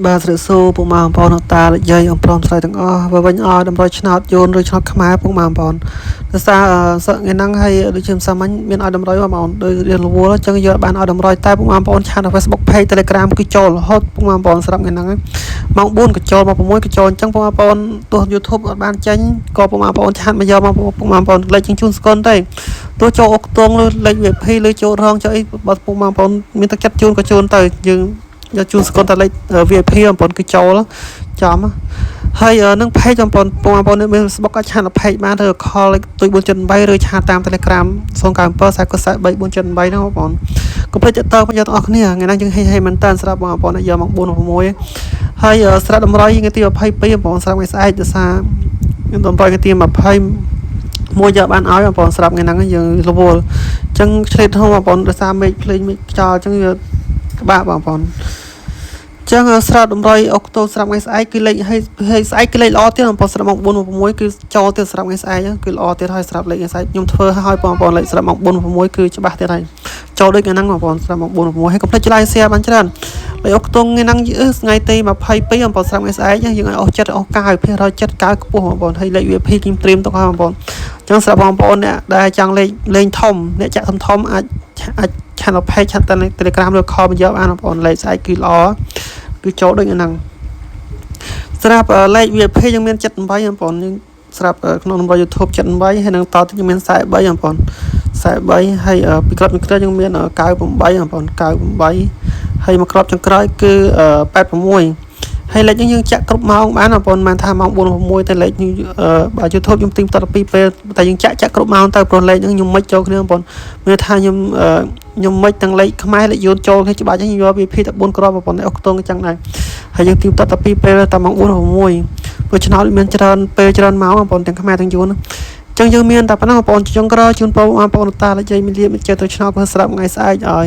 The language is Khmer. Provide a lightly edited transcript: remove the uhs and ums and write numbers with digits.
បាទស្រីសួរពុកម៉ែបងប្អូនតាលោកយាយអំព្រមស្រីទាំងអស់បើវិញឲ្យតម្រុយឆ្នោតយូនឬឆ្នោតខ្មែរពុកម៉ែបងប្អូនដោយសារសឹកថ្ងៃហ្នឹងហើយដូចជាម្សិលមិញមានឲ្យតម្រុយបងប្អូនដោយរៀនរវល់អញ្ចឹងយកបានឲ្យតម្រុយតែពុកម៉ែបងប្អូនឆាតនៅ Facebook Page Telegram គឺចូលរហូតពុកម៉ែបងប្អូនស្រាប់ថ្ងៃហ្នឹងម៉ោង4ក៏ចូលម៉ោង6ក៏ចូលអញ្ចឹងពុកម៉ែបងប្អូនទោះ YouTube អត់បានចេញក៏ពុកម៉ែបងប្អូនឆាតមកយកមកពុកម៉ែបងប្អូនលេខជាងជូនស្កុនទេទោះចូលអុកតងឬលេខ VIP ឬចូលរងចូលអីបើពុកម៉ែបងប្អូនមានទឹកចិត្តជូនក៏ជូនទៅយើងយកជូនស្កុនតែលេខ VIP បងប្អូនគឺចូលចំហើយនឹង page បងប្អូនបងប្អូនមាន Facebook អាចឆាត page បានឬ call លេខទុយ478ឬឆាតតាម Telegram 097 443 478ហ្នឹងបងប្អូនកុំភ្លេចតើបងប្អូនទាំងអស់គ្នាថ្ងៃហ្នឹងយើងហេហេមែនតើស្រាប់បងប្អូនយកមក4 6ហើយស្រាប់តម្រុយថ្ងៃទី22បងប្អូនស្រាប់ថ្ងៃស្អែកដោយសារតម្រុយថ្ងៃទី20មួយយកបានឲ្យបងប្អូនស្រាប់ថ្ងៃហ្នឹងយើងរវល់អញ្ចឹងឆ្លេតធំបងប្អូនដោយសារមេឃភ្លេងមេឃខ្យល់អញ្ចឹងវាក្បាក់បងប្អូនចឹងស្រាប់តម្រុយអុកតូស្រាប់ថ្ងៃស្អែកគឺលេខឲ្យស្អែកគឺលេខល្អទៀតបងប្អូនស្រាប់ម៉ោង4 6គឺចូលទៀតស្រាប់ថ្ងៃស្អែកគឺល្អទៀតហើយស្រាប់លេខថ្ងៃស្អែកខ្ញុំធ្វើឲ្យបងប្អូនលេខស្រាប់ម៉ោង4 6គឺច្បាស់ទៀតហើយចូលដូចថ្ងៃហ្នឹងបងប្អូនស្រាប់ម៉ោង4 6ហើយកុំភ្លេច like share បានច្រើនលេខអុកតុងថ្ងៃហ្នឹងថ្ងៃទី22បងប្អូនស្រាប់ថ្ងៃស្អែកយើងឲ្យអស់ចិត្តអស់9%ចិត្ត9ខ្ពស់បងប្អូនហើយលេខ VIP ខ្ញុំត្រៀមទុកឲ្យបងប្អូនចឹងស្រាប់បងប្អូនអ្នកដែលចង់លេខលេងធំអ្នកចាក់ធំធំអាចអាច channel page ឆាត Telegram ឬ call មកយកបានបងប្អូនលេខស្អែកគឺល្អគឺចូលដូចហ្នឹងស្រាប់លេខ VIP យើងមាន78បងប្អូនយើងស្រាប់ក្នុងនំ YouTube 78ហើយនឹងតទៅយើងមាន43បងប្អូន43ហើយពីក្របចង្ក្រាយើងមាន98បងប្អូន98ហើយមួយក្របចុងក្រោយគឺ86ហើយលេខនេះយើងចាក់គ្រប់ម៉ោងបានបងប្អូនបានថាម៉ោង4 6តែលេខបើ YouTube ខ្ញុំទិញត2ពេលតែយើងចាក់ចាក់គ្រប់ម៉ោងទៅព្រោះលេខហ្នឹងខ្ញុំមិនចូលគ្នាបងប្អូនមានថាខ្ញុំខ្ញុំមិនទាំងលេខខ្មែរលេខយួនចូលគ្នាច្បាស់ចឹងខ្ញុំយក VIP តែ4គ្រាប់បងប្អូនអុកតងចឹងដែរហើយយើងទីតតែ2ពេលតែម៉ោង4 6ព្រោះឆ្នោតមានច្រើនពេលច្រើនម៉ោងបងប្អូនទាំងខ្មែរទាំងយួនចឹងយើងមានតែប៉ុណ្ណឹងបងប្អូនចុងក្រោយជូនពរបងប្អូនតាលោកយាយមានលៀបមានចិត្តទៅឆ្នោតស្រាប់ថ្ងៃស្អែកឲ្យ